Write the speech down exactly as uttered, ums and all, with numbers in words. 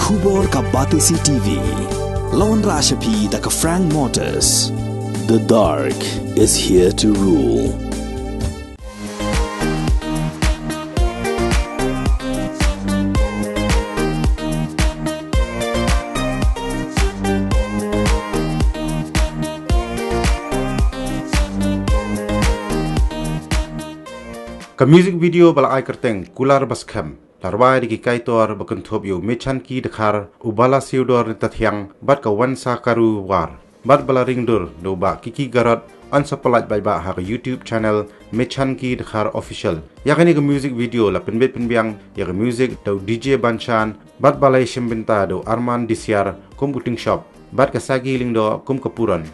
Khubor ka Batesi T V. Lawan Rashapi da ka Frank Motors. The dark is here to rule. Ka music video ba la ai kyrteng Kular Baskhem la rwai da ki kaitor ba kynthup ïa u Mechanki Dkhar, u Bala Siudor Netathiang bad ka Wansa Karu War. Bad ba la ringdur da u Bah Kiki Garot. Yn sa pynlait bad ba ha ka YouTube channel Mechanki Dkhar Official. Ïa kane ka music video la pynbit pynbiang ïa ka music da u D J Banchan bad ba la ïashim bynta da u Arman Disiar kum u Tingshop bad ka Sagi Lyngdoh kum ka Puron.